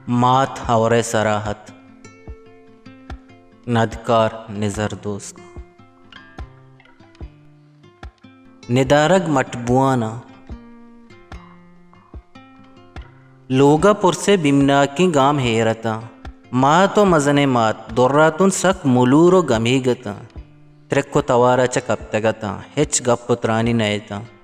مات ہئور ءِ سرا اَت۔ ندکار نزر دوست۔ ندارگ مٹ بوان اَنت۔ لوگ ءَ پرس ءِ بیمناکیں گام ایر اَت اَنت۔ مات ءُ مزنیں مات دراتون سک ملور ءُ گمیگ اَت اَنت۔ ترک ءُ توار ءَ چہ کپتگ اَت اَنت۔ ہچ گپ ءُ ترانی نہ اَت اَنت۔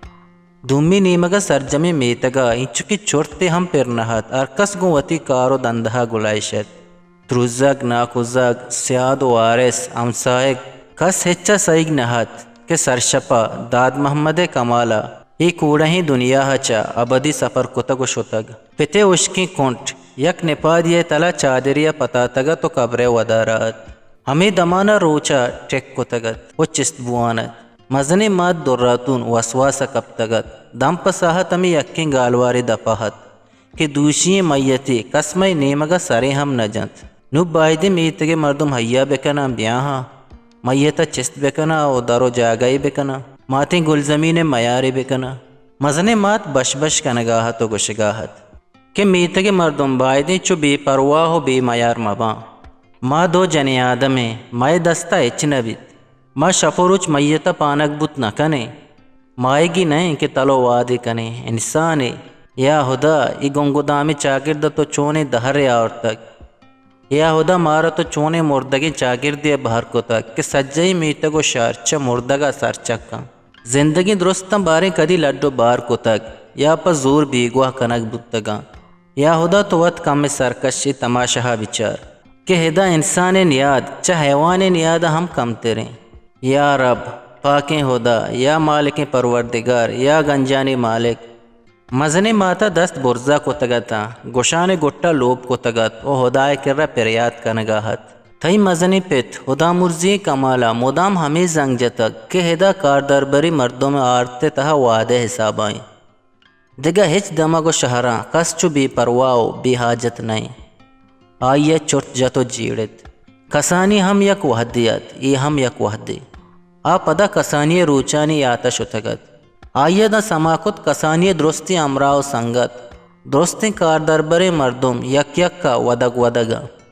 دومی نیمگ ءَ سرجمیں میتگ ءَ اینچکیں چرتے ہم پر نہ اَت۔ ہرکس گوں وتی کار ءُ دندہ ءَ گلائیش اَت۔ تروزگ، ناکوزگ، سیاد ءُ وارث، ہمساہگ، کس ہچ ءَ سہیگ نہ اَت کہ سرشپ ءَ داد محمد ءِ کمال ءَ اے کوڑہیں دنیا ءَ چہ ابدی سپر کتگ ءُ شتگ۔ پت ءِ ہشکیں کنٹ یک نپادے ءِ تل ءَ چادرے ءَ پتاتگ اَت ءُ کبر ءِ ودار ءَ اَت۔ ہمے دمان ءَ روچ ءَ ٹک کتگ اَت ءُ چست بوان اَت۔ مزنیں مات دراتون وسواس ءَ کپتگ اَت۔ دم پہ ساہت ہمے یکیں گالوارے دپ ءَ اَت کہ دوشی ئیں میتے کس مئے نیمگ ءَ سرے ہم نہ جنت۔ نوں بائدیں میتگ ءِ مردم ہیا بہ کن اَنت، بیا اَنت، میت ءَ چست بہ کن اَنت ءُ در ءُ جاگہے بہ کن اَنت، ماتیں گلزمین ءِ میارے بہ کن اَنت۔ مزنیں مات بش بش کنگ ءَ اَت ءُ گوشگ ءَ اَت کہ میتگ ءِ مردم بائدیں چو بے پرواہ ءُ بے میار مہ باں۔ ما دو جنیں آدم ایں، مئے دست ءَ ہچ نہ بیت۔ ما شپ ءُ روچ میت ءَ پانگ بوت نہ کنیں۔ ماہیگی نہ ایں کہ تل ءُ وادے کنیں، انسانے۔ یا ہدا، اے گنگدامیں چاگرد ءَ تو چونیں دہرے آورتگ؟ یا ہدا، مارا تو چونیں مردگیں چاگردے ءَ بہر کتگ کہ سجہیں میتگ ءُ شہر چہ مردگ ءَ سرچک اَنت۔ زندگیں درستاں باریں کدی لڈ ءُ بار کتگ یا پہ زور بیگواہ کنگ بوتگ اَنت۔ یا ہدا، تو وت کمے سرکش اے تماشہ ءَ بچار کہ ادا انسان ءِ نیاد چہ حیوان ءِ نیاد ءَ ہم کمتر ایں۔ یا رب، پاکیں ہدا، یا مالکیں پروردگار، یا گنجانی مالک! مزنیں مات ءَ دست برزا کتگ اَت اَنت، گشان ءِ گٹ ءَ لوپ کتگ اَت ءُ ہدا ءِ کرا پریات کنگ ءَ اَت۔ تئی مزنیں پت ہدامرزی ئیں کمال ءَ مدام ہمے زنگ جتگ کہ ادا کاردربری مردم ءِ آرت ءِ تہا وعدہ ءِ حساب ءَ ایں۔ دگہ ہچ دمگ ءُ شہراں کس چو بے پرواہ ءُ بے حاجت نہ ایں۔ آئی ءَ چرت جت ءُ جیڑت۔ کسانی ہم یک وہدے اَت، اے ہم یک وہدے۔ آ پدا کسانی ءِ روچانی یات ءَ شتگ اَت۔ آئی ءَ داں سما کت، کسانی ءِ درستیں ہمراہ ءُ سنگت، درستیں کاردربریں مردم یک یک ءَ ودگ ودگ اَنت۔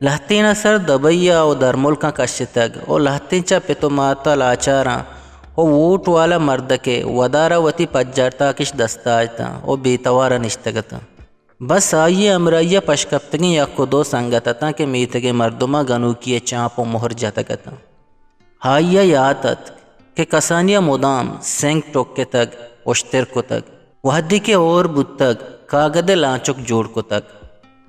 لہتین ءَ سر دبئی ءَ ءُ درملکاں کشتگ ءُ لہتین چہ پت ءُ مات ءَ لاچاراں ءُ ووٹ والا مردک ءِ ودار ءَ وتی پجار تاکش دست ءَ اتاں ءُ بے توار ءَ نشتگ اتاں۔ بس آئی ءِ ہمراہی ءَ پشکپتگیں یک ءُ دو سنگت اتاں کہ میتگ ءِ مردماں گنوکی ءِ چانپ ءُ مہر جتگ اتاں۔ آئی ءَ یات اتک کہ کسانی ءَ مدام سنگ ٹکتگ، اشتر کتگ۔ وہدے کہ ہور بوتگ، کاگد ءِ لانچک جوڑ کتگ۔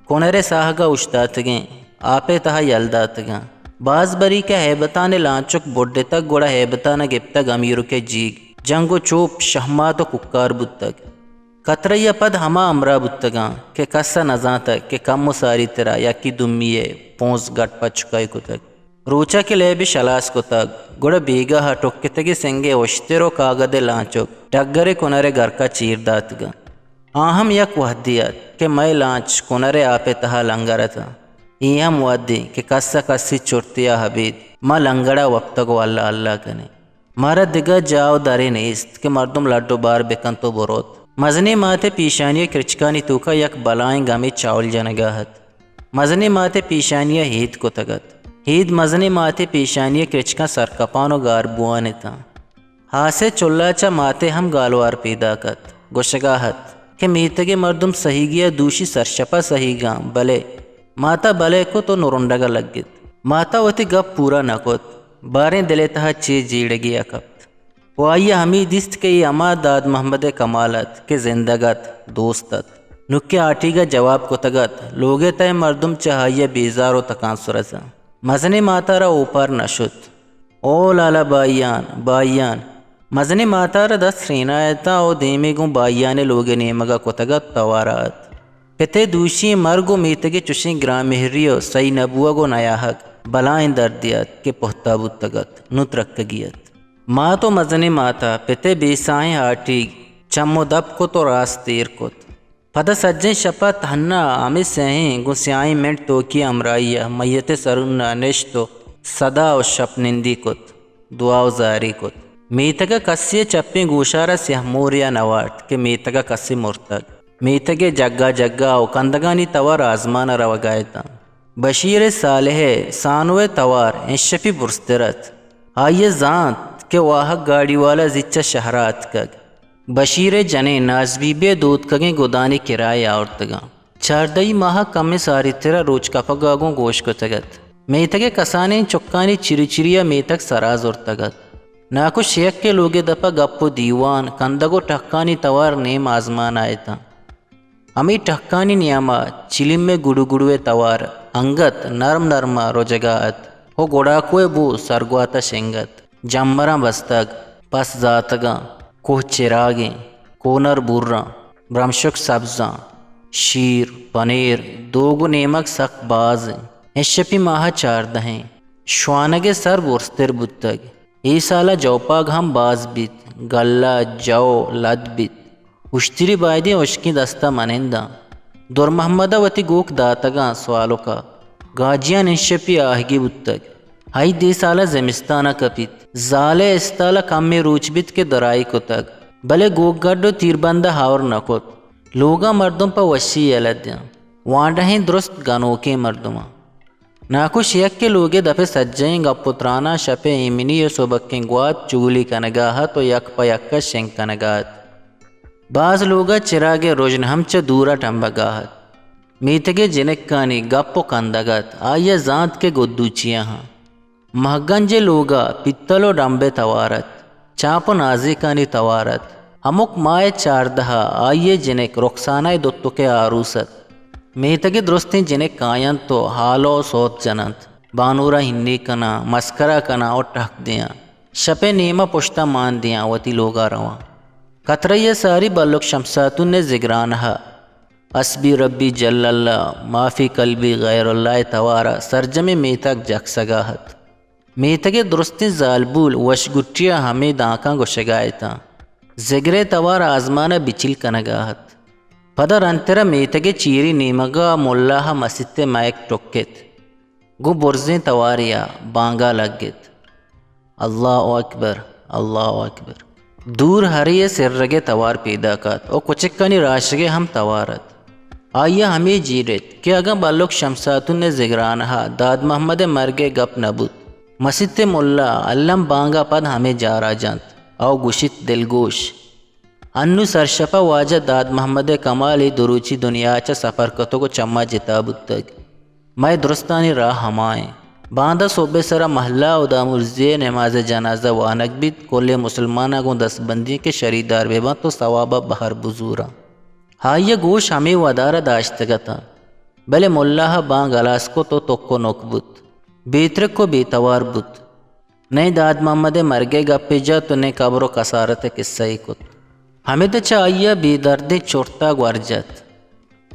کنر ءِ ساہگ ءَ اوشتاتگیں، آپ ءِ تہا یل داتگاں۔ باز بریک ءَ ہیبتان ءِ لانچک بڈتگ، گڑا ہیبتان ءَ گپتگ امیرک ءِ جیگ، جنگ ءُ چوپ، شہمات ءُ کوکار بوتگ۔ کترئی ءَ پد ہما ہمراہ بوتگاں کہ کس ءَ نزانتگ کہ کم ءُ ساری ترا یکی دومی ءِ پونز گٹ پچکائی کتگ۔ روچ ءَ کہ لیب اش ہلاس کتگ، گڑا بیگاہ ءَ ٹکتگیں سنگ ءِ اشتر ءُ کاگد ءِ لانچک ڈگر ءِ کنر ءِ گرک ءَ چیر داتگ اَنت۔ آ ہم یک وہدے ات کہ مئے لانچ کنر ءِ آپ ءِ تہا لنگر اتاں۔ اے ہم وہدے کہ کس ءَ کسی چرتے ءَ ابید ما لنگڑ ءَ وپتگ ءُ اللہ اللہ کنیں۔ مارا دگہ جاہ ءُ درے نیست کہ مردم لڈ ءُ بار بکنت ءُ بروت۔ مزنیں مات ءِ پیشانی ءِ کرچکانی توکا یک بلائیں گمے چاول جنگا ات۔ مزنیں مات ءِ پیشانی ءَ ہید کتگ ات۔ ہید مزنیں مات ءِ پیشانی ءِ کرچکاں سرکپان ءُ گار بوان اتاں۔ ہاس ءِ چلا چہ مات ءَ ہم گالوار پیداک ات۔ گوشگا ات کہ میتگ ءِ مردم سہیگی ءَ دوشی سرشپ ءَ سہیگاں، بلے مات ءَ بلے کت ءُ نرنڈگ ءَ لگت۔ مات ءَ وتی گپ پورا نہ کت، باریں دل ءِ تہا چے جیڑگے ءَ کپت۔ ءُ آئی ءَ ہمے دیست کہ اے ہما داد محمد ءِ کمال ات کہ زندگ ات، دوست ات۔ نوکیں آٹیگ ءَ جواب کتگ ات، لوگ ءِ تہ ءِ مردم چہ آئی ءَ بیزار ءُ تکانسر اتاں۔ مزنیں مات ءَ را اوپار نہ شت۔ او لالا بائیان، بائیان! مزنیں مات ءَ را دست رینائتاں ءُ دیمے گوں بائیان ءِ لوگ ءِ نیمگ ءَ کتگ ات، توار ءَ ات۔ پت ءِ دوشی ئیں مرگ ءُ میتگ ءِ چشیں گرانمہری ءُ سہی نہ بوگ ءُ نیاہگ بلائیں دردے ات کہ پہتا بوتگ ات، نوں ترکگی ات۔ مات ءُ مزنیں مات ءَ پت ءِ بے ساہیں ہاٹیگ چم ءُ دپ کت ءُ راست ایر کت۔ پدا سجہیں شپ ءَ تہنا ہمے سیاہیں گوں سیاہیں منٹ توکی ہمراہی ءَ میت ءِ سرون ءَ نشت ءُ سدا ءُ شپ نندی کت، دعا ءُ زاری کت۔ میتگ ءَ کسے ءِ چپیں گوشار ءَ سیاہ مورے ءَ نہ وارت کہ میتگ ءَ کسے مرتگ۔ میتگ ءِ جگا جگا ءُ کندگانی توار آزمان ءَ روگا اتاں۔ بشیر ءِ صالح ءِ سانو ءِ توار انشپی برزتر ات۔ آئی ءَ زانت کہ واہگ گاڑی والا زیت چہ شہر ءَ اتکگ۔ بشیر ءِ جنین ناز بی بی ءِ دوتکگیں گدانی کرایہ آورتگاں۔ چاردہی ماہ ءَ کمیں ساری تر ءَ روچ کپگ ءَ گوں گوش کتگ ات۔ میتگ ءِ کسانیں چکانی چری چری ءَ میتگ سرا زرتگ ات۔ ناکو شیک ءِ لوگ ءِ دپ ءَ گپ ءُ دیوان، کندگ ءُ ٹہکانی توار نیم آزمان ءَ اتاں۔ ہمے ٹہکانی نیام ءَ چلیم ءِ گڑو گڑو ءِ توار انگت نرم نرم ءَ رجگا ات ءُ گڑاکو ءِ بو سرگوات ءَ شنگ ات۔ جمبراں بستگ، پس زاتگاں، کوہ چراگیں، کونر بوراں، برمشک سبزاں، شیر، پنیر، دوگ ءُ نیمگ سک باز انت۔ انشپی ماہ ءِ چاردہیں، شوانگ ءِ سر برزتر بوتگ۔ اے سال ءَ جوپاگ ہم باز بیت، گلہ، جو، لد بیت۔ اشتری بایدیں ہشکیں دست ءَ مننداں۔ در محمد ءَ وتی گوک داتگاں سوالک ءَ۔ گاجیان انشپی آہگی بوتگ۔ ہئید اے سال ءَ زمستان ءَ کپیت۔ زال ءِ استال ءَ کمے روچ بیت کہ درائی کتگ، بلے گوک گڈ ءُ تیربند ءَ ہئور نہ کت۔ لوگاں مردم پہ وشی یلہ دیاں۔ وانڈہیں درست گنوکیں مردماں۔ ناکو شیک ءِ لوگ ءِ دپ ءِ سجہیں گپ ءُ تراناں شپ ءِ ایمنی ءُ سبکیں گوات چگلی کنگا ات ءُ یک پہ یک ءَ شنگ کنگا ات۔ باز لوگ ءَ چراگ ءِ رژن ہم چہ دور ءَ ٹمبگا ات۔ میتگ ءِ جنکانی گپ ءُ کندگ ات، آئی ءَ زانت کہ گدو چیا ہاں۔ مہگنج ءِ لوگ ءَ پیتل ءُ ڈمب ءِ توار ات، چاپ ءُ نازینکانی توار ات۔ ہمک ماہ ءِ چاردہ ءَ آئی ءِ جنک رخسانہ ءِ دوتک ءِ آروس ات۔ میتگ ءِ درستیں جنک کاینت ءُ ہال ءُ سوت جننت، بانور ءَ ہنی کناں، مسکرا کناں ءُ ٹہک دیاں۔ شپ ءِ نیم ءَ پشت ءَ مان دیاں، وتی لوگ ءَ رواں۔ کترئی ءَ ساری بلک شمساتون ءِ زگرانہ ءَ حسبی ربی جل اللہ، ما فی قلبی غیر اللہ ءِ توار ءَ سرجمیں میتگ جکسگا ات۔ میتگ ءِ درستیں زالبول وشگٹی ءَ ہمے دانکاں گوشگا اتاں۔ زگر ءِ توار آزمان ءَ بچل کنگا ات۔ پدا رندتر ءَ میتگ ءِ چیری نیمگ ءَ ملا ءَ مسیت ءِ مائیک ٹکت۔ گوں برزیں توارے ءَ بانگا لگت۔ اللہ اکبر، اللہ اکبر۔ دور ہرے ءِ سرگ ءِ توار پیداک ات ءُ کچکانی راشگ ءِ ہم توار ات۔ آئی ءَ ہمے جیڑت کہ اگاں بلک شمساتون ءِ زگرانہ ءَ داد محمد ءِ مرگ ءِ گپ نہ بوت، مسیت ءِ ملا الم بانگ ءَ پد ہمے جارا جنت ءُ گوشیت، دلگوش! انوں سرشپ ءَ واجہ داد محمد ءِ کمال اے دروچی دنیا ءَ چہ سپر کتگ ءُ چہ ما جتا بوتگ۔ مئے درستانی راہ ہما ایں۔ باندا سہب ءِ سرا محلہ ءَ ہدامرزی ءِ نماز جنازہ وانگ بیت، کلیں مسلماناں گوں دست بندی کہ شریدار بہ بنت ءُ ثواب ءَ بہر بزوراں۔ آئی ءَ گوش ہمے ودار ءَ داشتگ اتاں، بلے ملا ءَ بانگ ہلاس کت ءُ تک ءُ نک بوت، بے ترک ءُ بے توار بوت۔ نئے داد محمد ءِ مرگ ءِ گپے جت ءُ نئے قبر ءُ کسارت ءِ قصہ ئے کت۔ ہمدا چہ آئی ءَ بے دردیں چرتا گور جت۔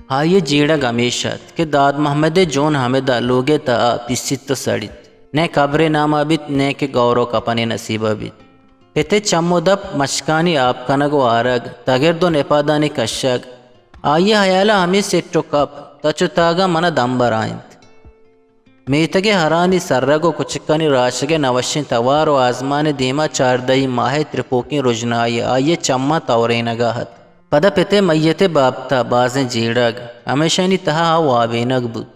آئی ءِ جیڑگ ہمیش ات کہ داد محمد ءِ جون ہمدا لوگ ءِ تہا پیسیت ءُ سڑیت۔ نئے قبرے ناما بیت، نئے کہ گور ءُ کپنے نصیبا بیت۔ پت ءِ چم ءُ دپ، مشکانی آپ کنگ ءُ آرگ، تگرد ءُ نپادانی کشگ، آئی ءِ ہیال ءَ ہمے سٹ ءُ کپ، تچ ءُ تاگاں من ءَ دم برائینت۔ میتگ ءِ ہرانی سرگ ءُ کچکانی راشگ ءِ نوشیں توار ءُ آزمان ءِ دیما چاردہی ماہ ءِ ترپوکیں رژنائی آئی ءِ چماں تورینگا ات۔ پدا پت ءِ میت ءِ بابت ءَ بازیں جیڑگ، ہمیشانی تہا آ وابینگ بوت۔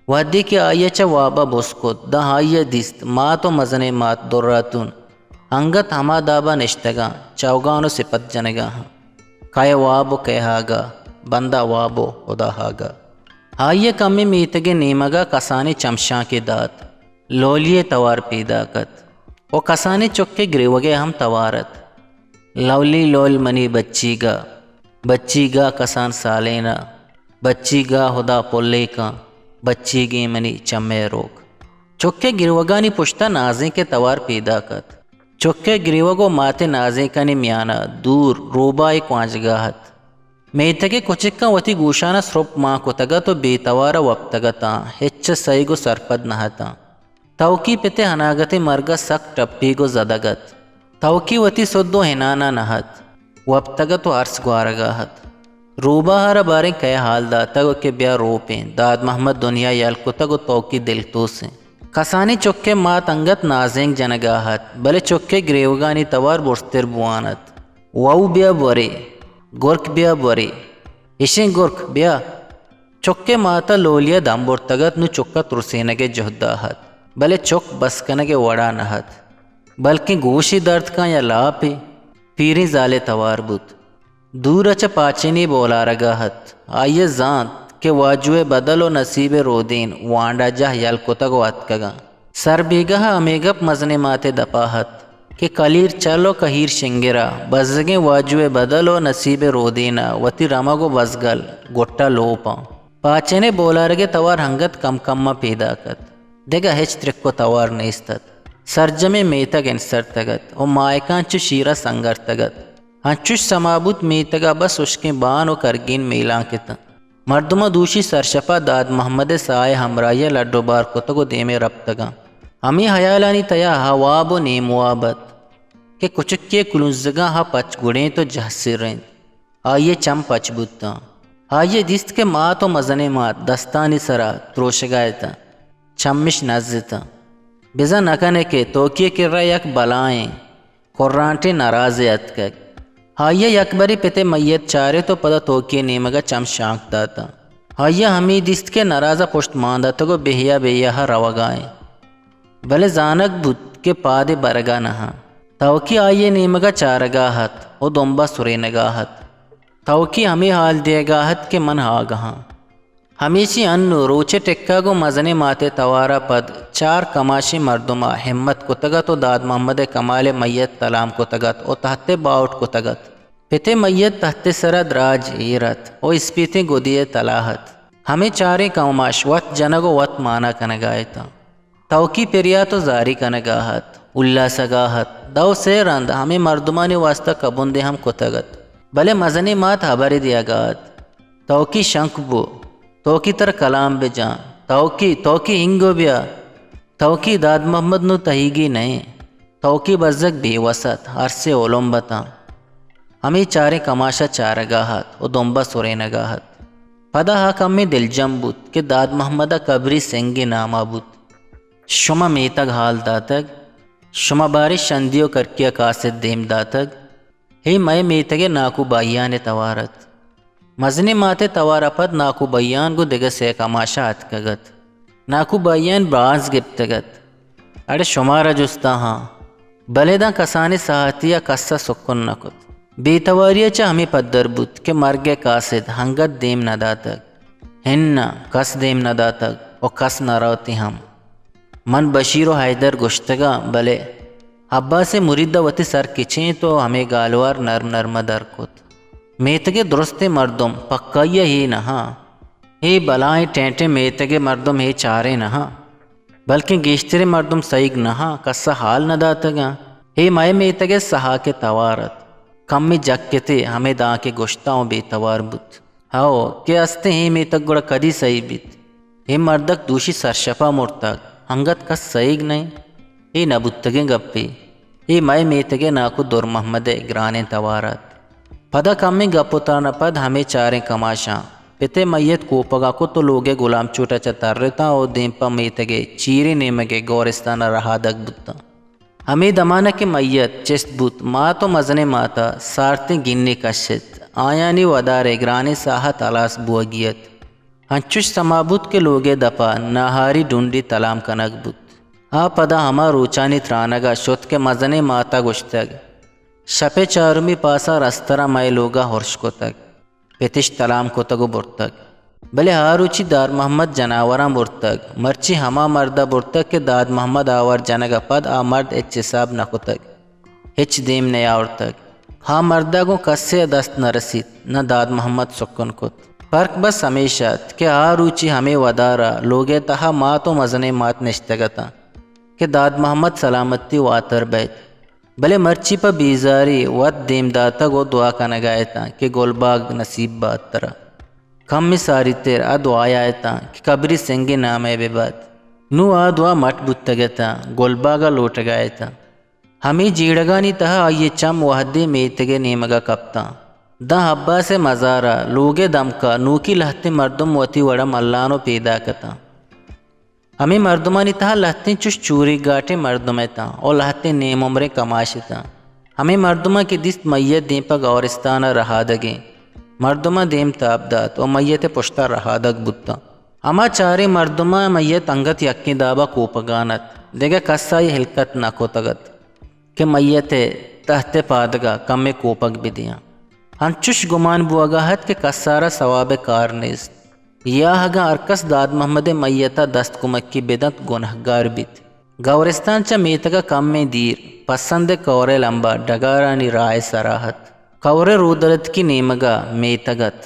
وہدے کہ آئی ءَ چہ واب ءَ بز کت، داں آئی ءَ دیست مات ءُ مزنیں مات دراتون انگت ہما داب ءَ نشتگاں، چوگان ءُ سپت جنگا آں۔ کئے واب ءُ کئے ہاگا، بندہ واب ءُ ہدا ہاگا۔ آئی ءَ کمے میتگ ءِ نیمگ ءَ کسانیں چمشانکے دات۔ لولی ءِ توار پیداک ات ءُ کسانیں چک ءِ گریوگ ءِ ہم توار ات۔ لولی لول منی بچیگا، بچیگا کسان سالینا، بچیگا ہدا پلیکاں، بچیگیں منی چم ءِ روک۔ چک ءِ گریوگانی پشت ءَ نازینک ءِ توار پیداک ات۔ چک ءِ گریوگ ءُ مات ءِ نازینکانی میان ءَ دور روباہے کوانجگا ات۔ میتگ ءِ کچکاں وتی گوشان ءَ سرپ مان کتگ ات ءُ بے توار ءَ وپتگ اتاں، ہچ ءَ سہیگ ءُ سرپد نہ اتاں۔ توکی پت ءِ اناگتیں مرگ ءَ سک ٹپیگ ءُ زدگ ات۔ توکی وتی سد ءُ ہنان ءَ نہ ات، وپتگ ات ءُ ارس گوارگا ات۔ روباہ ءَ را باریں کئے ہال داتگ کہ بیا روپیں، داد محمد دنیا یل کتگ ءُ توکی دلتوسیں۔ کسانیں چک ءِ مات انگت نازینک جنگا ات، بلے چک ءِ گریوگانی توار برزتر بوان ات۔ وَو بیا بورے، گرک بیا بورے۔ اشیں گرک، بیا۔ چک ءِ مات ءَ لولی ءَ دم برتگ اَت، نوں چک ءَ ترسینگ ءِ جہد ءَ اَت، بلے چک بس کنگ ءِ وڑ ءَ نہ اَت، بلکیں گوشی درد کاں یا لاپے۔ پیریں زالے توار بوت۔ دور ءَ چہ پاچنے بولارگ ءَ اَت۔ آئی ءَ زانت کہ واجو ءِ بدل ءُ نصیب ءِ رودین وانڈا جاہ یل کتگ ءُ اتکگ اَنت۔ سر بیگاہ ءَ ہمے گپ مزنیں مات ءِ دپ ءَ اَت کہ کلیر چل ءُ کہیر شنگر ءَ بزگیں واجو ءِ بدل ءُ نصیب ءِ رودین ءَ وتی رمگ ءُ بزگل گٹ ءَ لوپ اَنت۔ پاچن ءِ بولارگ ءِ توار انگت کم کم ءَ پیداک اَت۔ دگہ ہچ ترک ءُ توار نیست اَت۔ سرجمیں میتگ انسرتگ اَت ءُ ماہکاں چہ شیر ءَ سنگرتگ اَت۔ انچش سما بوت میتگ ءَ بس ہشکیں بان ءُ کرگین میلانک اِت اَنت۔ مردماں دوشی سرشپ ءَ داد محمد ءِ ساہ ءِ ہمراہی ءَ لڈ ءُ بار کتگ ءُ دیمے رپتگ اَنت۔ ہمے ہیالانی تہا ہا واب ءُ نیم واب اَت کہ کچکے کلونزگاں ہا پچ گڑینت ءُ جہسرینت۔ آئی ءِ چم پچ بوت اَنت۔ آئی ءَ دیست کہ مات ءُ مزنیں مات دستانی سرا تروشگ ءَ اِت اَنت۔ چمش نز اِت اَنت۔ بزاں نہ کن ئے کہ توکی ءِ کرا یک بلاہیں کرانٹیں نرازے اتکگ۔ آئی ءَ یکبرے پت ءِ میت چارت ءُ پدا توکی ءِ نیمگ ءَ چم شانک دات اَنت۔ آئی ءَ ہمے دیست کہ نراز ءَ پشت مان داتگ ءُ بہیا بہیا ءَ روگ ءَ اِنت۔ بلے زانگ بوت کہ پادے برگ ءَ نہ اَنت۔ توکی آئی ءِ نیمگ ءَ چارگ ءَ اَت ءُ دمب ءَ سرینگ ءَ اَت۔ توکی ہمے ہال دیگ ءَ اَت کہ من آگہ آں۔ ہمیشی انوں روچ ءِ ٹکا گوں مزنیں مات ءِ توار ءَ پد چار کماشیں مردم ءَ ہمت کتگ اَت ءُ داد محمد ءِ کمال ءِ میت تلام کتگ اَت ءُ تحت ءَ باہوٹ کتگ اَت۔ پت ءِ میت تحت ءِ سرا دراج ایر اَت ءُ اسپیتیں گدی ءِ تلا اَت۔ ہمے چاریں کماش وت جنگ ءُ وت مانا کنگ ءَ اِت اَنت۔ توکی پریات ءُ زاری کنگ ءَ اَت، الاسگ ءَ اَت۔ دو سے رند ہمے مردمانی واستا کبندے ہم کتگ اَت، بلے مزنیں مات ہبرے دیگ ءَ اَت۔ توکی شنک بو، توکی ترا کلام بجاں، توکی، توکی ہنگو بیا، توکی داد محمد نوں تہیگی نہ اِنت، توکی بزگ بے وس اَت، ارسے اولمب اِت اَنت۔ ہمے چاریں کماش ءَ چارگ ءَ اَت ءُ دمب ءَ سرینگ ءَ اَت۔ پدا آ کمے دلجم بوت کہ داد محمد ءَ کبری سنگے نام ءَ بوت۔ شما میتگ ہال داتگ؟ شما باریں شندی ءُ کرکی ءَ کاسد دیم داتگ؟ اے مئے میتگ ءِ ناکو بھائیان ءِ توار اَت۔ مزنیں مات ءِ توار ءَ پد ناکو بھائیان گوں دگہ سے کماش ءَ اتکگ اَت۔ ناکو بھائیان باز گپتگ اَت۔ اڑے شمارا جست ءَ آں، بلے داں کسانیں ساہتے ءَ کس ءَ سکن نہ کت۔ بے تواری ءَ چہ ہمے پدر بوت کہ مرگ ءِ کاسد انگت دیم نہ داتگ۔ اناں، کس دیم نہ داتگ ءُ کس نہ روتی ہم۔ من بشیر ءُ حیدر گوشتگ آں، بلے عباس ءِ مرید ءَ وتی سر کچینت ءُ ہمے گالوار نرم نرم ءَ در کت۔ میتگ ءِ درستیں مردم پکائی ءَ اے نہ اَنت۔ اے بلاہیں ٹینٹیں میتگ ءِ مردم اے چاریں نہ اَنت، بلکیں گیشتریں مردم سہیگ نہ اَنت، کس ءَ ہال نہ داتگ اَنت۔ اے مئے میتگ ءِ ساہک ءِ توار اَت۔ کمے جک اِت ءُ ہمے دانکے گوشت اَنت ءُ بے توار بوت۔ ہئو، کہ استیں اے میتگ گڑا کدی سہی بیت؟ اے مردک دوشی سرشپ ءَ مرتگ، انگت کس سہیگ نہ اِنت۔ اے نہ بوتگیں گپے۔ اے مئے میتگ ءِ ناکو در محمد ءِ گرانیں توار اَت۔ پدا کمیں گپ ءُ تران ءَ پد ہمے چاریں کماشاں پت ءِ میت کوپگ ءَ کت ءُ لوگ ءِ گلام چوٹ ءَ چہ ترت اَنت ءُ دیم پہ میتگ ءِ چیریں نیمگ ءِ گورستان ءَ رہادگ بوت اَنت۔ ہمے دمان ءَ کہ میت چست بوت، مات ءُ مزنیں مات ءَ سارتیں گینے کشت۔ آیانی ودار ءِ گرانیں ساہت ہلاس بوگی اَت۔ انچش سما بوت کہ لوگ ءِ دپ ءَ ناہاری ڈنڈی تلام کنگ بوت۔ آ پدا ہما روچانی ترانگ ءَ شت کہ مزنیں مات ءَ گوشتگ، شپ ءِ چارمی پاس ءَ رستر ءَ مئے لوگ ءَ ہرش کتگ۔ پتش تلام کتگ ءُ برتگ۔ بلے آ روچی داد محمد جناوراں برتگ، مرچی ہما مرد ءَ برتگ کہ داد محمد آوار جنگ ءَ پد آ مرد ہچ حساب نہ کتگ، ہچ دیم نیاورتگ۔ آ مرد ءَ گوں کسے ءَ دست نہ رسیت، نہ داد محمد سکن کت۔ پرک بس ہمیش اَت کہ آ روچی ہمے ودار ءَ لوگ ءِ تہا مات ءُ مزنیں مات نشتگ اَت اَنت کہ داد محمد سلامتی واتر بئیت۔ بلے مرچی پہ بیزاری وت دیم داتگ ءُ دعا کنگ ءَ اِت اَنت کہ گلباگ نصیب بات ترا۔ کمے ساری تر آ دعا ءَ اِت اَنت کہ کبری سنگے نام ءَ بہ بات۔ نوں آ دعا مٹ بوتگ اِت اَنت، گلباگ ءَ لوٹگ ءَ اِت اَنت۔ ہمے جیڑگانی تہا آئی ءِ چم وہدے میتگ ءِ نیمگ ءَ کپت اَنت۔ داں عباس ءِ مزار ءَ لوگ ءِ دمک ءَ نوکی لہتیں مردم وتی وڑ ءَ ملان ءُ پیداک اِت اَنت۔ ہمے مردمانی تہا لہتیں چش چوریگ گاٹیں مردم اِت اَنت ءُ لہتیں نیم عمریں کماش اِت اَنت۔ ہمے مردماں کہ دیست میت دیم پہ گورستان ءَ رہادگ اِنت، مردماں دیم تاب دات و میت ءِ پشتا رہادگ بوتاں۔ ہما چاریں مردماں میت انگت یکیں دابا کوپگان ات، دگہ کس آئی ہلکت نہ کتگ ات کہ میت ءِ تہت ءِ پادگا کمے کوپگ بدیاں۔ انچش گمان بوگا ات کہ کسارا ثواب ءِ کار نیست۔ یا اگاں ہر کس داد محمد ءِ میت ءَ دست کمکی بدنت، گنہگار بیت۔ گورستان چہ میتگ ءَ کمیں دیر پسند ءِ کور ءِ لمب ءَ ڈگارانی راہ ءِ سرا ات۔ کور ءِ رودرتکی نیمگ ءَ میتگ ات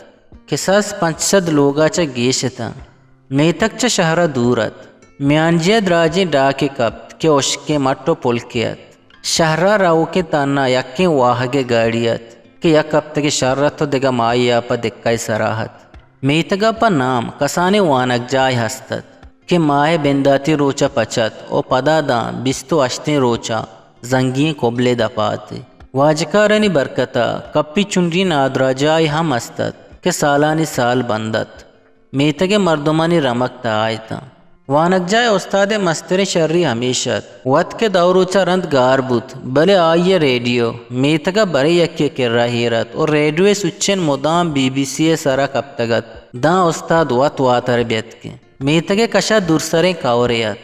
کہ ساز پنچ سد لوگ ءَ چہ گیش اتاں۔ میتگ چہ شہر ءَ دور ات۔ میانجی ءَ دراجیں ڈاکے کپت کہ ہشکیں مٹ و پلکے ات۔ شہر ءَ روکیں تہنا یکیں واہگے گاڑی ات کہ یک ہپتگے شر ات و دگہ ماہے ءَ پہ دکہ ءِ سرا ات۔ میتگ ءَ پہ نام کسانیں وانگجاہے ہست ات کہ ماہ ءِ بنداتی روچ ءَ پچ ات و پدا داں بیست و ہشتیں روچ ءَ زنگی ئیں کبلے دپ ءَ ات۔ واجکارانی برکت ءَ کپی چنڈی نادراہجاہے ہم ہست ات کہ سالانی سال بند ات۔ میتگ ءِ مردمانی رمگ تہا اتاں۔ وانگجاہ ءِ استاد ءِ مستریں شری ہمیش ات، وت کہ دو روچ ءَ رند گار بوت، بلے آئی ءِ ریڈیو میتگ ءَ برے یکے ءِ کرا ایر ات و ریڈیو ءِ سوچن مدام بی بی سی ءِ سرا کپتگ ات۔ داں استاد وت واتر بیتکیں۔ میتگ ءِ کش ءَ دورسریں کورے ات۔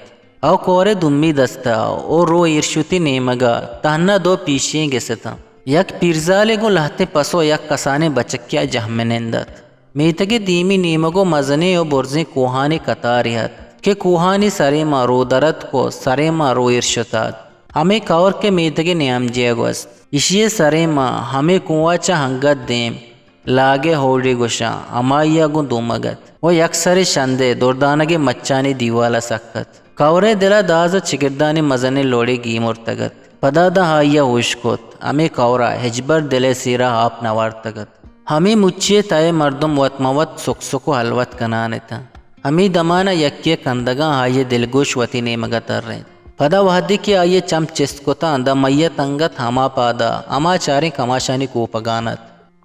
او کور ءِ دومی دست ءَ او رو ایرشتی نیمگ ءَ تہنا دو پیشی ئیں گس اتاں۔ یک پیرزالے گوں لہتیں پس و یک کسانیں بچکے ءَ جہمنند ات۔ میتگ ءِ دیمی نیمگ و مزنیں و برزیں کوہانی کتارے ات کہ کوہانی سرے ماں رو در اتک و سرے ماں رو ایر شت ات۔ ہمے کور کہ میتگ ءِ نیامجی ءَ گوست، ایشی ءِ سرے ماں ہمے کوہ ءَ چہ انگت دیم لاگ ءِ ہوڑے گوشاں، ہمائی ءَ گوں دومگ ات و یک سرے شندے دردانگیں مچانی دیوال ءَ سک ات۔ کور ءِ دل ءَ داز و چگردانی مزنیں لوڑے گیمرتگ ات۔ پدا داں آئی ءَ ہوش کت، ہمے کور ءَ ہچبر دل ءِ سیر ءَ آپ نہ وارتگ ات۔ ہمے مچی ءِ تہ ءِ مردم وت ماں وت سک سک و ہلوت کنان اتاں۔ ہمے دمان ءَ یکے ءِ کندگاں آئی ءِ دلگوش وتی نیمگ ءَ ترینت۔ پدا وہدے کہ آئی ءَ چم چست کتاں، داں میت انگت ہما پاد ءَ ہما چاریں کماشانی کوپگان ات۔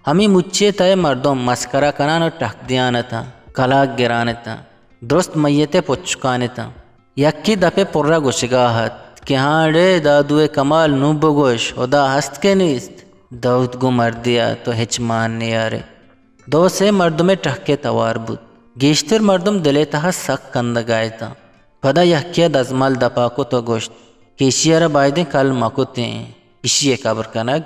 ہمے مچی ءِ تہ ءِ مردم مسکرا کنان و ٹہک دیان اتاں، کلاگ گران اتاں، درست میت ءِ پچکان اتاں۔ یکے دپ ءِ پرا گوشگا ات کہ ہاں ڑے دادو ءِ کمال، نوں بگوش، ہدا ہست کہ نیست؟ داؤد گوں مردے ءَ تو ہچ مان نیارے۔ دو سے مردم ءِ ٹہک ءِ توار بوت۔ گیشتر مردم دل ءِ تہا سک کندگا اتاں۔ پدا یکے ءَ دزمل دپا کت و گوشت کہ ایشی ءَ را بایدیں کل مکتیں، ایشی ءِ کبر کنگ۔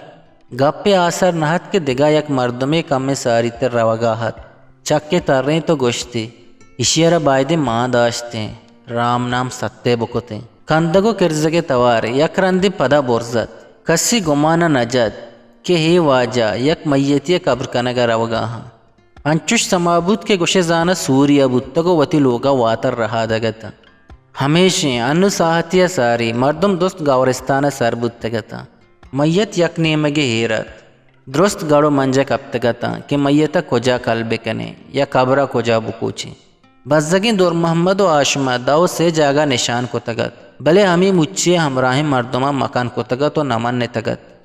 گپ ءِ آسر نہ ات کہ دگہ یک مردمے کمیں ساری تر روگا ات۔ چک ءَ ترینت و گوشتی، ایشی ءَ را بایدیں مان داشتیں، رام نام ستے بکتیں۔ کندگ و کرزگ ءِ توار یک رندے پدا برز ات۔ کسی گمان ءَ نہ جت کہ اے واجہ یک میتے ءِ کبر کنگ ءَ روگا آں۔ انچش سما بوت کہ گوشئے زاناں سوریا بوتگ و وتی لوگا واتر رہادگ اتاں۔ ہمیشیں انوں ساہتے ءَ ساری مردم درست گورستان ءَ سر بوتگ اتاں۔ میت یک نیمگے ایر ات۔ درست گڑ و منجگ کپتگ اتاں کہ میت ءَ کجا کل بکنیں یا قبر ءَ کجا بکوچیں۔ بزگیں دور محمد و ہاشم ءَ دو سے جاگہ نشان کتگ ات، بلے ہمے مچی ءِ ہمراہیں مردماں مکن کتگ ات و نہ منتگ ات۔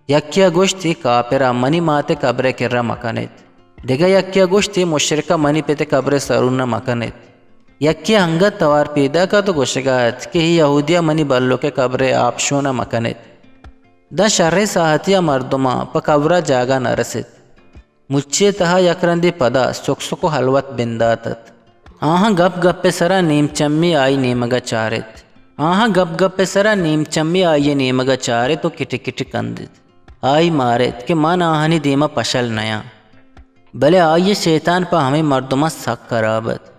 یکے ءَ گوشت، اے کاپر ءَ منی مات ءِ قبر ءِ کرا مکن ایت۔ دگہ یکے ءَ گوشت، اے مشرک ءَ منی پت ءِ قبر ءِ سرون ءَ مکن ایت۔ یکے ءَ انگت توار پیداک ات و گوشگا ات کہ اے یہودی ءَ منی بلک ءِ قبر ءِ آپشون ءَ مکن ایت۔ داں شریں ساہتے ءَ مردماں پہ قبر ءَ جاگہ نہ رست۔ مچی ءِ تہا یک رندے پدا سک سک و ہلوت بندات ات۔ آہاں گپ گپ ءِ سرا نیم چمی آئی نیمگ ءَ چارت۔ آہاں گپ گپ ءِ سرا نیم چمی آئی ءِ نیمگ ءَ چارت و کٹی کٹی کندت۔ آئی مارت کہ من آہانی دیم ءَ پشل نیاں۔ بلے آئی ءِ شیطان پہ ہمے مردماں سک ہراب ات۔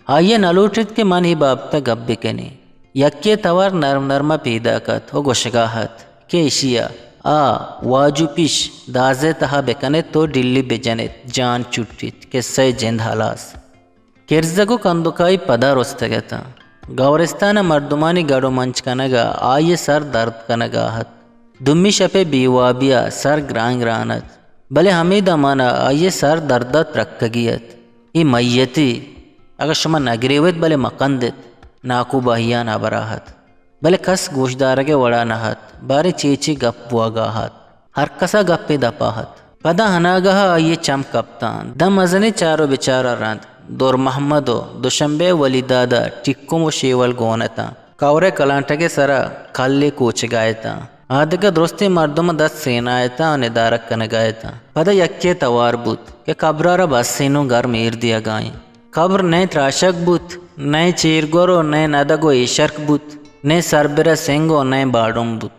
آئی ءَ نہ لوٹت کہ من اے بابت ءَ گپ بکنیں۔ یکے ءِ توار نرم نرم ءَ پیداک ات و گوشگا ات کہ ایشی ءَ آ واجو پیش دازے تہا بکن ایت و ڈلی بجن ایت، جان چٹیت، کسہ ءِ جند ہلاس۔ کرزگ و کندکائی پدا رستگ اتاں۔ گورستان ءَ مردمانی گڑ و منچ کنگ ءَ آئی ءِ سر درد کنگا ات۔ دومی شپ ءِ بے وابی ءَ سر گران گران ات، بلے ہمے دمان ءَ آئی ءِ سر درد ءَ ترکگی ات۔ اے میتے، اگاں شما نہ گریویت بلے مکندیت، ناکو بہیان ہبرا ات۔ بلے کس گوشدارگ ءِ وڑا نہ ات، باریں چے چے گپ بوگا ات۔ ہر کس ءَ گپے دپا ات۔ پدا اناگہ ءَ آئی ءِ چم کپتاں۔ داں مزنیں چار و بچار ءَ رند دور محمد و دوشمبے ءِ ولی دادا ٹکم و شیول گون اتاں۔ کور ءِ کلانٹگ ءِ سرا کلے کوچگا اتاں۔ آ دگہ درستیں مردم دست سینائتاں و ندارگ کنگائتاں۔ پدا یکے توار بوت کہ قبرارا بس انوں گرم ایر دیگائیں۔ قبر نئے تراشگ بوت، نئے چیرگور و نئے ندگ و ایشرک بوت، نئے سربرہ سنگ و نئے باڈم بوت۔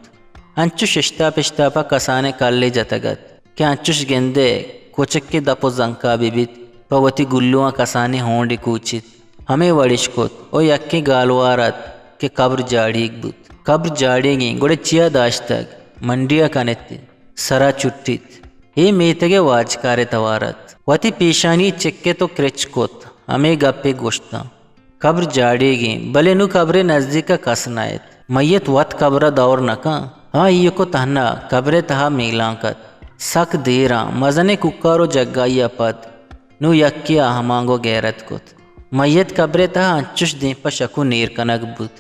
انچوش اشتاپ اشتاپا کسانیں کلے جتگ ات کہ انچوش گندئے کچکے دپ و زنکا بہ بیت، پہ وتی گلواں کسانیں ہونڈے کوچیت۔ ہمے وڑ اش کت و یکیں گالوار ات کہ قبر جاڑیگ بوت۔ قبر جاڑیگیں، گڑا چیا داشتگ؟ منڈیا کنت، سرا چٹیت۔ اے میتگئے واجکارئے توار ات۔ وتی پیشانی چکت و کرچ کت، ہمے گپے گوشتاں۔ قبر جاڑیگیں، بلے نوں قبرئے نزیکا کس نئیت۔ میت وت قبرا دور نکن۔ آ ایوک و تہنا قبرئے تہا میلانک ات۔ سک دیراں مزنیں کوکار و جگائیا پد نوں یکیا ہمانگو گیرت کت۔ میت قبرئے تہا انچوش دیم پہ شکو نیر کنگ بوت۔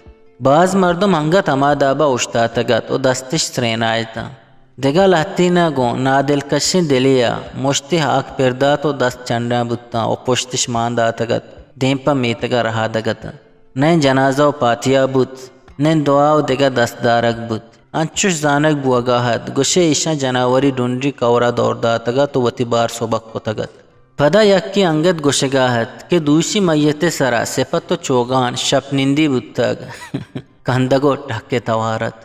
باز مردم انگت ہما دابا اوشتاتگ ات و دستش سرینائتاں۔ دگہ لہتینا گوں نادلکشیں دلے ء مشتے ہاک پر دات و دست چنڈاں بوتاں و پشتش مان داتگ ات، دیم پہ میتگ ء رہادگ اتنت۔ نئے جنازہ و پاتیا بوت، نئے دعا و دگہ دست دارگ بوت۔ انچوش زانگ بوگا ات، گوشے ایشاں جناوری ڈنڈی کورا دور داتگ ات و وتی بار سبک کتگ ات۔ پدا یکے انگت گوشگا ات کہ دوشی میت ء سرا سپت و چوگان شپ نندی بوتگ۔ کندگ و ٹہکے توار ات۔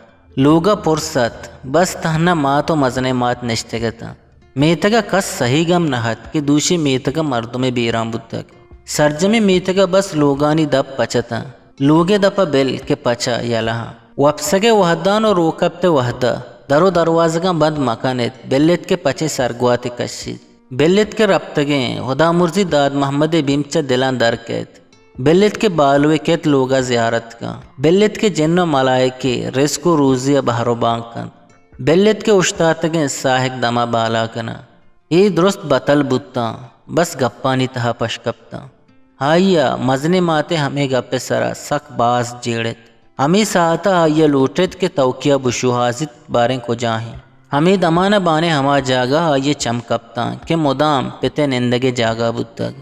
لوگا پرس ات، بس تہنا مات و مزنیں مات نشتگ اتاں۔ میتگا کس سہیگ ہم نہ ات کہ دوشی میتگا مردمے بیران بوتگ۔ سرجمیں میتگا بس لوگانی دپ پچ اتاں۔ لوگے دپا بل کہ پچا یلہاں۔ وپسگے وہدان و روکپتے وہدا در و دروازگاں بند مکنیت، بلیت کہ پچیں سرگواتے کشیت۔ بلیت کہ رپتگیں ہدامرزی داد محمدے بیم چہ دلاں در کئیت۔ بلیت کہ بالوے کیت لوگا زیارت کن۔ بلیت کہ جن و ملائکے رزق و روزی ء بہر و بانگ کنت۔ بلیت کہ اوشتاتگیں ساہگ دما بالا کناں۔ اے درست بتل بوتاں، بس گپانی تہا پش کپتاں۔ آئی ء مزنیں ماتے ہمے گپ ء سرا سک باز جیڑت۔ ہمے ساعت ء آئی ء لوٹت کہ توکی ء بشوہازیت باریں کجا ایں۔ ہمے دمان ء بانیں ہما جاگہ ء آئی ء چم کپتاں کہ مدام پت ء نندگ ء جاگہ بوتگ۔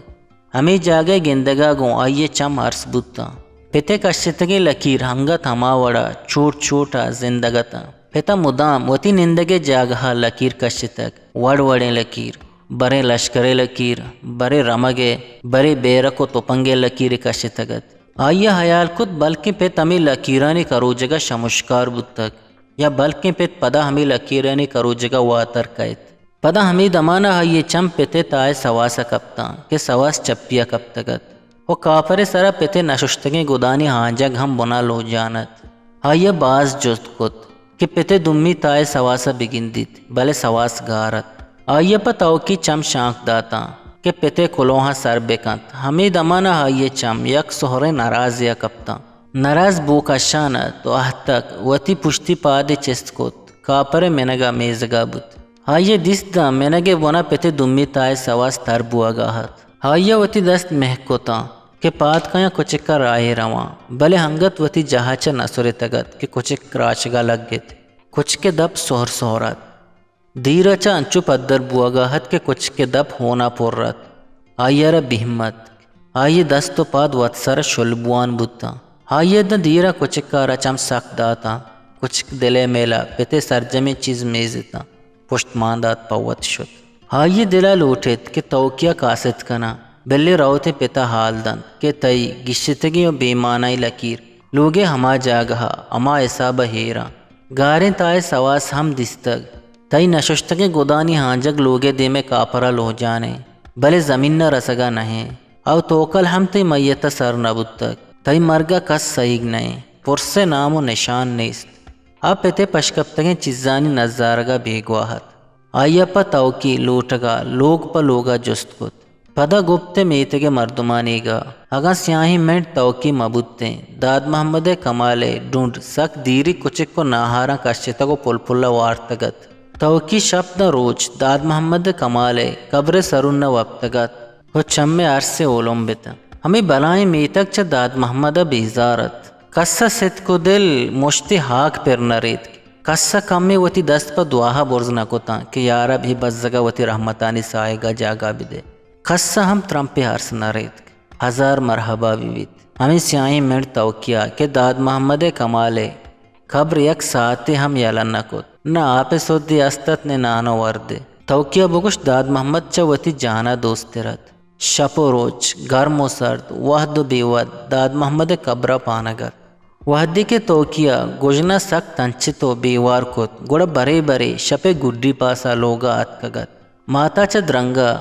ہمے جاگہ ء گندگ ء گوں آئی ء چم ارس بوتاں۔ پت ء کشتگیں لکیر انگت ہما وڑ ء چوٹ چوٹ ء زندگ اتاں۔ پت ء مدام وتی نندگ ء جاگہ ء لکیر کشتگ، وڑ وڑیں لکیر، بریں لشکر ء لکیر، برے رمگ ء، برے بیرک و تپنگ ء لکیر کشتگ ات۔ آئی ء ہیال کت بلکیں پت ہمے لکیرانی کروجگ ء شمشکار بوتگ یا بلکیں پت پدا ہمے لکیرانی کروجگ ء واتر کئیت۔ پدا ہمے دمان ء آئی ء چم پت ء تاہ ء سواس ء کپتاں کہ سواس چپی ء کپتگ ات و کاپر ء سرا پت ء نششتگیں گدانی ہانجگ ہم بنا لوجان ات۔ آئی ء باز جست کت کہ پت ء دومی تاہ ء سواس ء بگندیت، بلے سواس گار ات۔ آئی ء پہ توکی چم شانک داتاں کہ پت ء کلوہاں سر بکنت۔ ہمے دمان ء آئی ء چم یک سہریں نرازے ء کپتاں۔ نراز بو کشان ات و اہتک وتی پشتی پادے چست کت، کاپر ء منگ ء میزگ ء بوت۔ آئی ء دیست داں منگ ء بنا پت ء دومی تاہ ء سواس تر بوگ ء ات۔ آئی ء وتی دست مہک کتاں کہ پاد کایاں کچک ء راہے رواں، بلے انگت وتی جاہ ء چہ نہ سرتگ ات کہ کچک راشگ ء لگت۔ کچک ء دپ سہر سہر ات۔ دیر ء چہ انچو پدر بوگ ء ات کہ کچک ء دپ ہون ء پر ات۔ آئی ء را بیم ات۔ آئی ء دست و پاد وت سر ء شل بوان بوتاں۔ آئی ء داں دیر ء کچک ء را چم سک داتاں۔ کچک دل ء میل ء پت ء سرجمیں چیز میزتاں۔ پشت مان دات پہ وت شت۔ آئی ء دل ء لوٹ ایت کہ توکی ء کاست کناں، بلے روت ء پت ء ہال دنت کہ تئی گیشتگیں و بے مانائیں لکیر لوگ ء ہما جاگہ ء ہما حساب ء ہیراں۔ گاریں تاہ ء سواس ہم دیستگ۔ تئی نششتگیں گدانی ہانجگ لوگ ء دیم ء کاپر ء لوہجان انت، بلے زمین ء رسگ ء نہ انت۔ او توکل ہم تئی میت ء سر نہ بوتگ۔ تئی مرگ ء کس سہیگ نہ انت۔ پرس ء نام و نشان نیست۔ آ پت ء پشکپتگیں چیزانی نزارگ ء بیگواہ ات۔ آئی ء پہ توکی لوٹگ ء لوگ پہ لوگ ء جست کت۔ پدا گپت ء میتگ ء مردمانیگ ء، اگاں سیاہیں منٹ توکی مہ بوتیں، داد محمد ء کمال ء ڈنڈ سک دیری کچک و ناہاراں کشتگ و پلپل ء وارتگ ات۔ توکی شپ داں روچ داد محمد ء کمال ء قبر ء سرون ء وپتگ ات و چم ء ارس ء اولم بتنت۔ ہمے بلائیں میتگ چہ داد محمد ء بیزار ات۔ کس ء ستک و دل مشتے ہاک پر نہ ریتک۔ کس ء کمے وتی دست پہ دعا ء برز نہ کتاں کہ یارب اے بزگ ء وتی رحمتانی ساہگ ء جاگہ بدے۔ کس ء ہم ترمپے ارس نہ ریتک۔ ہزار مرحبا بہ بیت۔ ہمے سیاہیں منٹ توکیا کہ داد محمد ء کمال ء قبر یک ساعتے ہم یلہ نہ کت۔ نہ آپ ءِ سدے است ات، نہ نان ءُ وردے۔ توکیا بگوش، داد محمد چہ وتی جان ءَ دوستر ات۔ شپ ءُ روچ، گرم ءُ سرد، وہد ءُ بے وہد داد محمد ءِ قبر ءَ پانگ ات۔ وہدے کہ توکیا گژن ءَ سک تنچت ءُ بے وار کت، گڑا برے برے شپ ءِ گڈی پاس ءَ لوگ ءَ اتکگ ات۔ مات ءَ چہ درنگ ءَ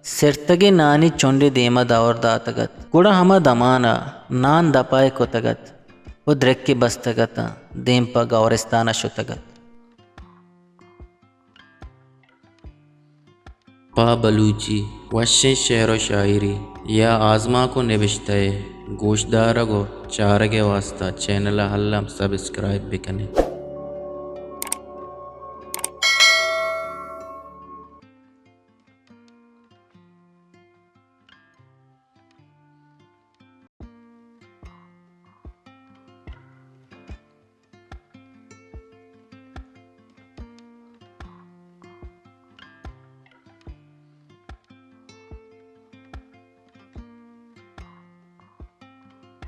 سرتگیں نانی چنڈے دیم ءَ دور داتگ ات، گڑا ہما دمان ءَ نان دپ ءَ کتگ ات ءُ درکے بستگ اتاں، دیم پہ گورستان ءَ شتگ ات۔ پہ بلوچی وشیں شعر ءُ شاعری یا آزمانک ءُ نبشتہ ءِ گوشدارگ ءُ چارگ ءِ واستہ چینل ءَ الم سبسکرائب بہ کن ات۔